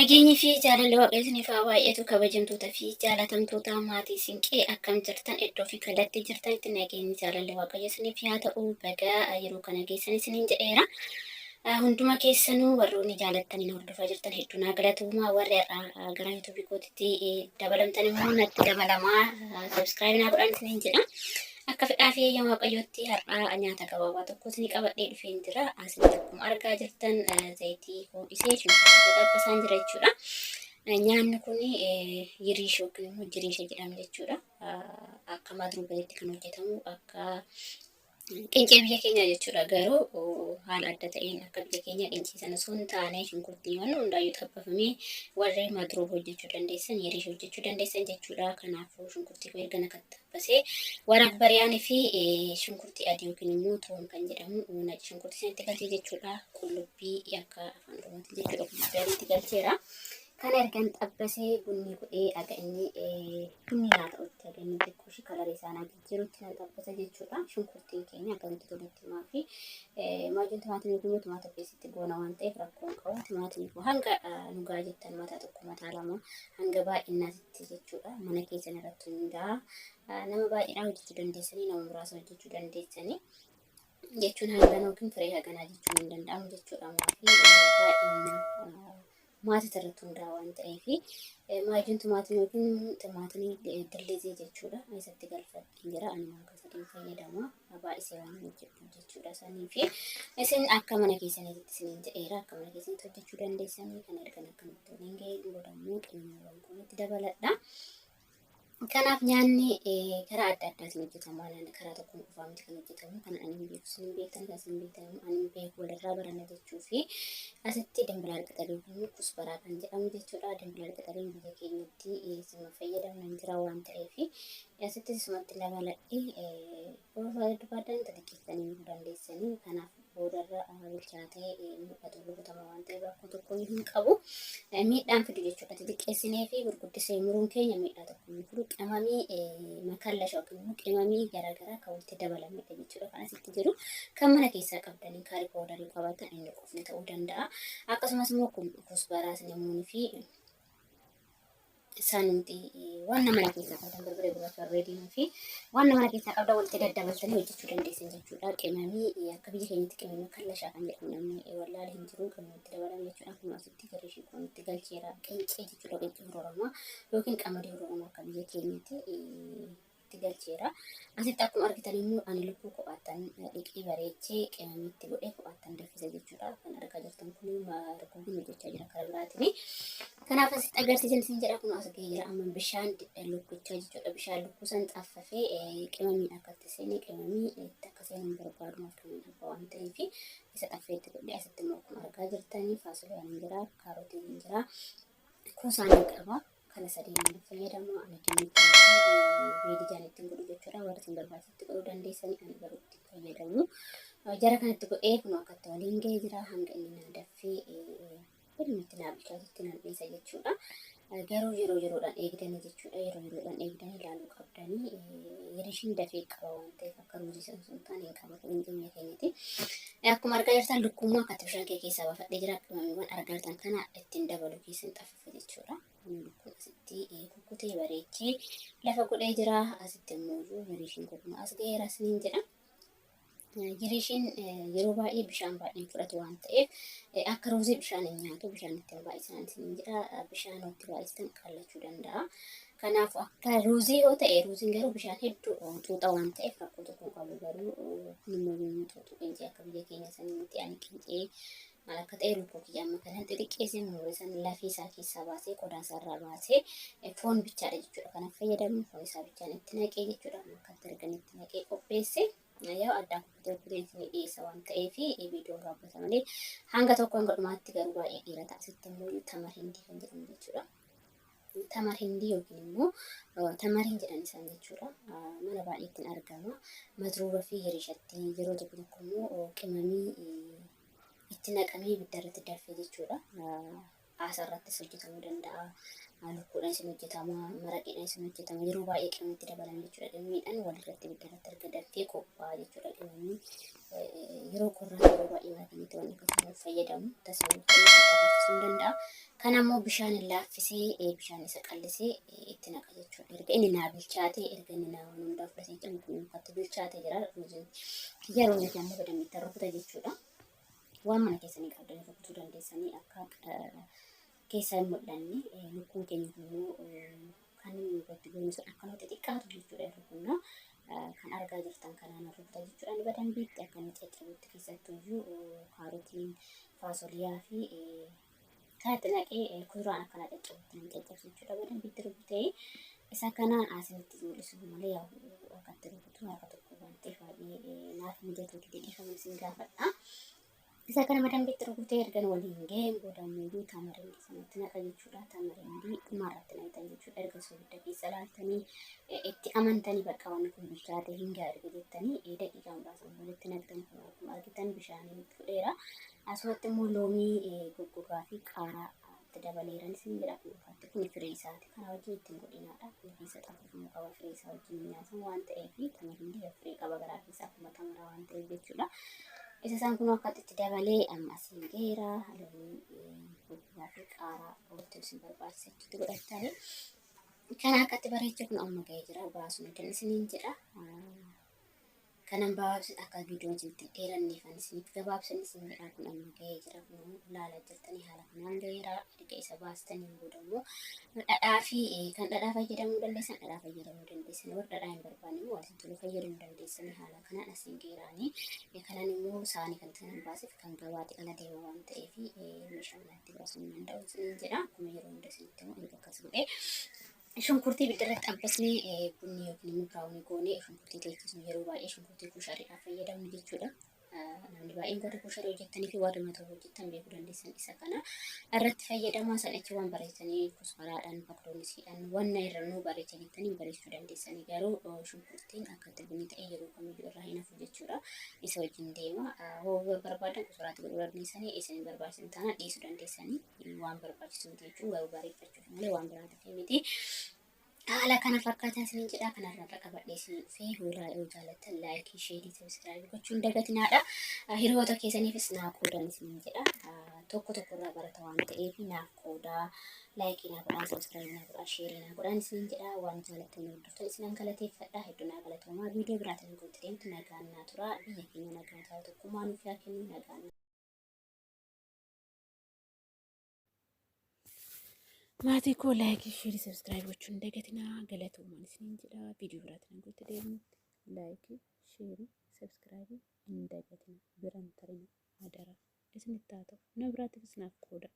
Nageenyi fi jaalalli Waaqayyo isiniif haa baay'atu kabajamtoota fi jaalatamtoota maatii Siinqee akkam jirtan iddoo fi kallattii jirtanitti nageenyi jaalalli Waaqayyo isiniif haa ta'u bagaa yeroo kana geessan isiniin jedheera. Hunduma keessanuu warroonni jaalattanii na hordofaa jirtan hedduu naa galatoomaa warri har'a gara yuutuubii kootitti dabalamtan immoo natti dabalamaa subscribe naa godhaan isiniin jedha. Akka fedhaa fi eeyyama Waaqayyootti har'a nyaata gabaabaa tokko isinii qabadhee dhufeen jira. Asitti akkuma argaa jirtan zayitii ho'isee shunkurtii xabbasaan jira jechuudha. Nyaanni kun yiriisha yookiin immoo jiriisha jedhama jechuudha. Akka madruubanitti kan hojjetamu akka qincee biyya keenyaa jechuudha. Garuu haala adda ta'een akka biyya keenyaa qincee sana osoo hin taane shunkurtiiwwan hundaayyuu xabbafamee warri madruub hojjechuu dandeessan yiriisha hojjechuu dandeessan jechuudha. Kanaafuu shunkurtii koo erga naqatta Basee waraab bari'aan fi shunkurtii adii yookiin immoo toon kan jedhamu naci shunkurtii sanatti galchee jechuudha. Qullubbii akka afaan Oromootti jechuudha. Qullubbii adiitti galcheera. Kana ergan xabbasee bunni godhee aga inni bunni naa ta'utti aga inni xiqqoo ishee kalarii isaa naa jijjiirutti nan xabbasa jechuudha. Shunkurtiin keenya akkamitti toletti maafi maajuun timaatimii yookiin immoo tomaatoo keessatti goona waan ta'eef rakkoo hin qabu. Timaatimii koo hanga nugaa jettan mataa tokko mataa lama hanga baay'inaatti jechuudha. Mana keessan irratti hundaa'a. Nama baay'eedhaan hojjechuu dandeessanii, nama muraasa hojjechuu dandeessanii jechuun hangana yookiin firee haganaa jechuun hin danda'amu jechuudha. Maafi baay'ina maatii irratti hundaa'a waan ta'eef maajuun timaatimii yookiin timaatimii dillizii jechuudha. Isatti galfadheen jira. Ani maankaa sadiin fayyadama. Baay'isee waan hojjedhu jechuudha sanii fi isin akka mana keessaniitti isiniin jedheera akka mana keessanitti hojjechuu dandeessanii kan ergan akkanatti waliin ga'ee booda immoo qimmiiwwan kun itti dabaladha. Kanaaf nyaanni karaa adda addaatiin hojjetama. Karaa tokkoon qofaa miti kan hojjetamu. Kan ani hin beeku isin hin beektan, kan isin hin beektan immoo ani hin beeku walirraa baranna jechuu fi asitti dimbilaal qixalii yookiin kusbaraa kan jedhamu jechuudha. Dimbilaal qixaliin biyya keenyatti isuma fayyadamna hin jira waan ta'eef Asitti isumatti dabaladhe barbaadan xixiqqeessanii muruu dandeessanii kanaaf boodarra bilchaatee mul'atu rukutama waan ta'eef rakkoo tokko hin qabu. Miidhaan fidu jechuudha. Xixiqqeessinee fi gurguddisee muruun keenya miidhaa tokko hin fidu. Qimamii makallasha yookiin immoo qimamii garaagaraa kan walitti dabalamedha jechuudha. Kan asitti jiru kan mana keessaa qabdanii kaarii paawudarii qabaatan inni qofni ta'uu danda'a. Akkasumas immoo kusbaraas lemoonii fi isaanumti waan mana keessaa qabdan barbaree gurraacha barbaree diimaa fi waan mana keessaa qabdan walitti daddabaltanii hojjechuu dandeessan jechuudha. Qimamii akka biyya keenyatti qimamii kallashaa kan jedhamu namni wallaale hin jiru qimamii itti dabalame jechuudha. Akkuma asitti garee shiikoon itti galcheera qincee jechuudha qincee hororomaa yookiin qamadii hororomaa akka biyya keenyatti itti galcheera. Asitti akkuma argitan immoo ani lukkuu kophaattan dhiqee bareechee qimamii itti godhee kophaattan danfisa jechuudha. Kan argaa jirtan kun marguun hojjechaa jira karaa biraatiin. Kanaaf asitti agarsiisan isin jedha kun as ga'ee jira. Amma bishaan lukkichaa jechuudha. Bishaan lukkuu san xaffafee qimamiin akka itti seene qimamii itti akka seenu hin barbaadu maaf qimamiin abbaa waan ta'eef isa xaffee itti godhee asitti immoo akkuma argaa jirtanii faasoliyaan hin jira, kaarotiin hin jira, kuusaan hin qaba. Kana sadeen ni fayyadama. Ani dinnichaa fi beedijaan ittiin godhu jechuudha. Warri isin barbaachisutti godhuu dandeessanii ani garuu itti fayyadamu. Jara kanatti godhee kun akkatti waliin ga'ee jira. Hanga inni naa daffee ilmitti naa bilchaatutti nan dhiisa jechuudha. Garuu yeroo yeroodhaan eegdanii jechuudha. Yeroo yeroodhaan eegdanii ilaaluu qabdanii. Yerishiin dafee qaba waan ta'eef akka ruuzii san sun taane hin qabatu hin biyya keenyatti. Akkuma argaa jirtan lukkuummaa akkatti bishaan kee keessaa baafadhee jira. Qimamiiwwan argaa jirtan kana ittiin dabalu keessan xaffafa jechuudha. Lukkuun asitti kukkutee bareechee lafa godhee jira. Asitti immoo iyyuu yerishiin kun as ga'eera isiniin jedha. Yerishiin yeroo baay'ee bishaan baay'een fudhatu waan ta'eef akka ruuzii bishaan hin nyaatu bishaan ittiin baay'isan isiniin jedha. Bishaan itti baay'istan qallachuu danda'a. Kanaaf akka ruuzii yoo ta'e ruuziin garuu bishaan hedduu xuuxa waan ta'eef rakkoo tokko hin qabu garuu kun immoo yommuu xuuxu qincee akka biyya keenya sanii miti ani qincee maal akka ta'e lukkuu kiyya amma kanan xixiqqeessee muree san lafee isaa keessaa baasee qodaa isaa irraa baasee foon bichaadha jechuudha. Kanaaf fayyadamu foon isaa bichaan itti naqee jechuudha. Amma akkatti arganitti naqee qopheesse. Yaa addaan kukkutee kukkutee isinii dhiyeessa waan ta'eef viidiyoon raabbata malee hanga tokko hanga dhumaatti garuu baay'ee dheerata. Asitti immoo tamar hindii kan jedhamu jechuudha. Tamar hindii yookiin immoo tamariin jedhan isaan jechuudha. Mana baay'eetti argama. Madruuba fi hirishatti yeroo tokko tokko immoo qimamii itti naqamee ibidda irratti danfee jechuudha. Aasa irrattis hojjetamuu danda'a. Lukkuudhaan isin hojjetama, maraqiidhaan isin hojjetama. Yeroo baay'ee qimamitti dabalame jechuudha. Qimamiidhaan walirratti ibidda irratti erga danfee qophaa'a jechuudha. Qimamni yeroo qorraa yeroo baay'ee mana keenyatti waan akkasii fayyadamu tasa hin danda'a. Kana immoo bishaan laaffisee bishaan isa qallisee itti naqa jechuudha. Erga inni naa bilchaate, erga inni naa waan hundaa fudhatee jedhamu kun mukatti bilchaate jira. Ruuziin yeroo nuti ammoo badamitti rukuta jechuudha. Waan mana keessanii qabdan rukutuu dandeessanii akka keessaa hin mul'anne. Lukkuun keenya immoo kan inni irratti goonu sun akka nuti xiqqaatu jechuudha. Rukunna kan argaa jirtan kanaan rukuta jechuudha. Inni badambiitti akka inni caccabutti keessattuyyuu kaarotiin, faasoliyaa fi kanatti naqee kuduraan akkana caccabutti nan caccabsu jechuudha. Badambiitti rukutee isa kana asinitti mul'isu malee akkatti rukutu harka tokko waan ta'eef baay'ee naaf mijatu dhiifama isin gaafadha. Isa kana madambiitti rukutee ergan waliin ga'een booda immoo tamarindii sanatti naqa jechuudha. Tamarindii dhumarratti naqxan jechuudha. Erga soogidda keessa laaltanii itti amantanii bakka wanni kun bilchaate hin ga'a erga jettanii daqiiqaa muraasa walitti naqxan kun akkuma argitan bishaaniin fudheera. Asumatti immoo loomii goggogaa fi qaaraa itti dabaleeran isin jedha. Kun fakkaatti kun firii isaati. Kana wajjin ittiin godhinaadha. Kun keessa xaafamuu qaba, firii isaa wajjin nyaatamu waan ta'eef tamarindii firii qaba garaa keessaa akkuma tamaraa waan ta'eef jechuudha. Isa isaan kun akka itti dabalee amma asiin geera loomii goggogaa fi qaaraa walitti isin barbaachisa itti godhattanii. Kana akkatti bareecha kun amma ga'ee jira, baasuu ni isiniin jedha. Kanan gabaabsin akka viidiyoon isinitti dheeranneef ani isiniif gabaabsan isin jedha. Kun amma ga'ee jira, kun ilaalaa jirtanii haala kanaan ga'eera. Erga isa baastaniin booda immoo dhadhaa fi kan dhadhaa fayyadamuu dandeessan dhadhaa fayyadamuu dandeessan, warra dhadhaa hin barbaanne immoo waan isin tolu fayyadamuu dandeessan. Haala kanaan asiin geeraanii kanan immoo saanii kan kanan baaseef kan gabaatti ala deema waan ta'eef meeshaa manatti baasuu hin danda'u isiniin jedha. Akkuma yeroo hunda isinitti immoo erga akkas godhee shunkurtii ibidda irratti abbasnee bunni yookiin immoo biraawunii goonee shunkurtii teessisnu, yeroo baay'ee shunkurtii kushariidhaaf fayyadamnu jechuudha. Namni baay'een warri kusharii hojjettanii fi warri mataa hojjettan beekuu dandeessan isa kana irratti fayyadamaa. San achi waan bareechanii kusbaraadhaan, bakroonisiidhaan wanna irra nuu bareecha jettanii bareechuu dandeessanii, garuu shunkurtiin akka itti bunni ta'e yeroo kamiyyuu irraa hin hafu jechuudha. Isa wajjin deema. Hoo barbaadan kusbaraatti godhuu dandeessanii, isin barbaachisan taanaan dhiisuu dandeessanii, waan barbaachisu miti jechuun, garuu bareeffachuuf malee waan biraatiif miti. Haala kana fakkaataa isiniin jedha. Kanarraa qabadhee isin dhufee hoolaa yoo jaalattan like, share, subscribe gochuun dagatinaadha. Hiriyoota keessaniifis naa qoodan isiniin jedha. Tokko tokkorraa barata waan ta'eef naaf qoodaa, like naa godhaa, subscribe naa godhaa, share naa godhaan isiniin jedha. Waan jaalattan hordoftan isinan galateeffadha. Hedduu naa galatoomaa. Viidiyoo biraatiin gooti deemtu nagaan naa tura. Biyya keenya nagaa ta'u, tokkummaa nuuf yaa kennu, nagaan. Maatii koo like, share, subscribe gochuun dagatinaa, galatoomaan isiniin jedha. Viidiyoo biraatiin gooti deemnutti like, share, subscribe hin dagatina, biran tarina adara isinitti haa ta'u, na biraatiifis naaf qooda.